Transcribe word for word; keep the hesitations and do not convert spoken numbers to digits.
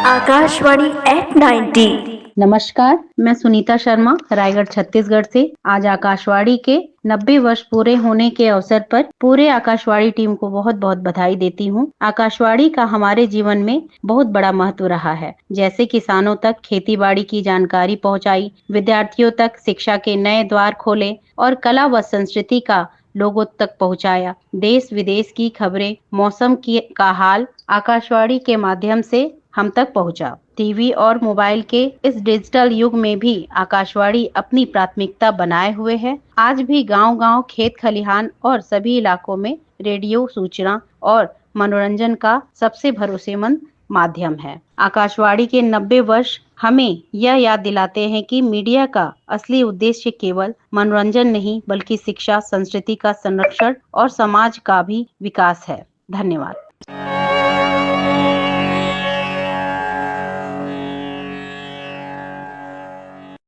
Akashvani at ninety. नमस्कार, मैं सुनीता शर्मा, रायगढ़, छत्तीसगढ़ से। आज आकाशवाणी के नब्बे वर्ष पूरे होने के अवसर पर पूरे आकाशवाणी टीम को बहुत बहुत बधाई देती हूँ। आकाशवाणी का हमारे जीवन में बहुत बड़ा महत्व रहा है। जैसे किसानों तक खेती बाड़ी की जानकारी पहुँचाई, विद्यार्थियों तक शिक्षा के नए द्वार खोले और कला व संस्कृति का लोगों तक पहुँचाया। देश विदेश की खबरें, मौसम की का हाल आकाशवाणी के माध्यम से हम तक पहुँचा। टीवी और मोबाइल के इस डिजिटल युग में भी आकाशवाणी अपनी प्राथमिकता बनाए हुए है। आज भी गांव-गांव, खेत खलिहान और सभी इलाकों में रेडियो सूचना और मनोरंजन का सबसे भरोसेमंद माध्यम है। आकाशवाणी के नब्बे वर्ष हमें यह याद दिलाते हैं कि मीडिया का असली उद्देश्य केवल मनोरंजन नहीं, बल्कि शिक्षा, संस्कृति का संरक्षण और समाज का भी विकास है। धन्यवाद।